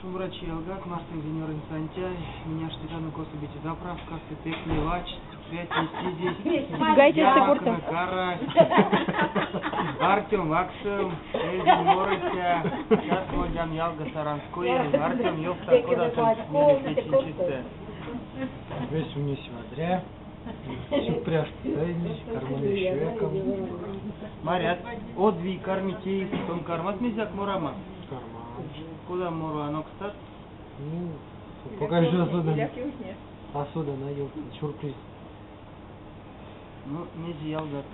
Шумбрачи, ялгат, мартонк Зинёронь Сантяй. Минь аштетяно косо-бути заправкасо, пектне вачсть, прятне сизесть, Гайтевстэ ярмаконок кортак. арасть. Артём вакссом, эрзянь морыця. Час мольдян ялго Саранскоев. Артём, ёвтак, кода тонсь мерить течинь чистэ? Весе ульнесь вадря, сюкпря, што саимизь, карман ещё якамо. Марят, од вий карми теевеме, тон кармат мезеяк морамо? Карман. Кодамо моро анокстат? Ну, пока ещё а содан, а ёвтан, сюрприз. Ну, мезе, ялгат,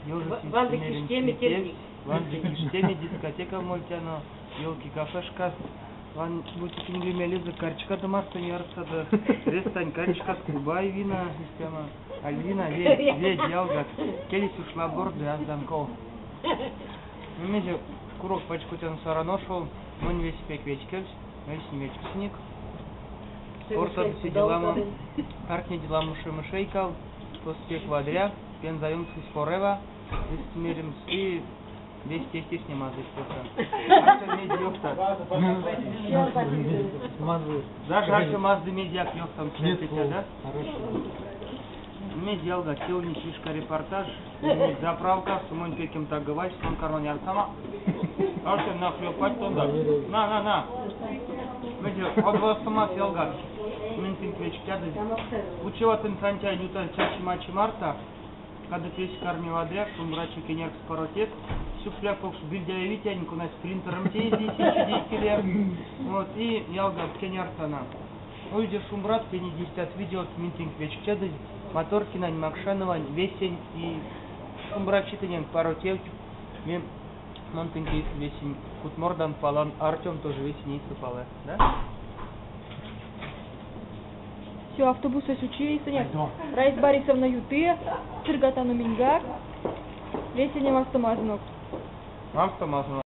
ёжос Ванды меремс киштеме витевсь. тердить. Ванды киштеме, дискотекав мольтяно, ёлки кафешкас. Ван, бути киньгак мелезэ, карчкадо марто ярсадо, Рестань карчкат, Кубай вина, истямо, Альвина, ведь, ведь, ялгат, келесь уш лаборды, аздан ков. Ну, мезе, курок пачкодтяно Саран ошов, монь весе пек вечкевсь, мельс вечксынек. Кортадо седе ламо, ардтнеде ламо Шемышейкав, тосо пек вадря, Пенза ёнксось Форева, лиссть меремс, и весе тейтертне мазыйть тосо. Артём, мезе ёвтат? Мазый. Даже Артём азды мезеяк ёвтамс, Нет тетя, слов. да? Хорошо. Мезе, ялгат, те ульнесь вишка репортаж, ульнесь заправкасо, монь пекем таго вачсь, мон карман ярсамо. Артём, на, хлёпать тонда. На, на, на. Мезе, од вастомас, ялгат. Минь тынк вечктядызь. Учеватынк Сантяй ютазь чачома чи марто. Кадык весе карми вадря, шумбрачи, кеняркс, паро тевть. Сюкпря покш Бильдяй Витянь, конась принтерэм теизе исень чиде икеле. Вот, и ялгат, кенярдтано. Ульде шумбрат, тейнеде истят видеот, минь тынк вечктядызь. Маторкинань, Макшановань, весень и шумбрачи тыненк, паро тевть. Мин мон тынк эйсэ весень кутмордан, палан, Артём тоже весень эйсэ палы, да? Всё, автобусось учи эйсэнек. Раиса Борисовна юты, сыргатано миньгак. Весень вастомазонок. Вастомазонок.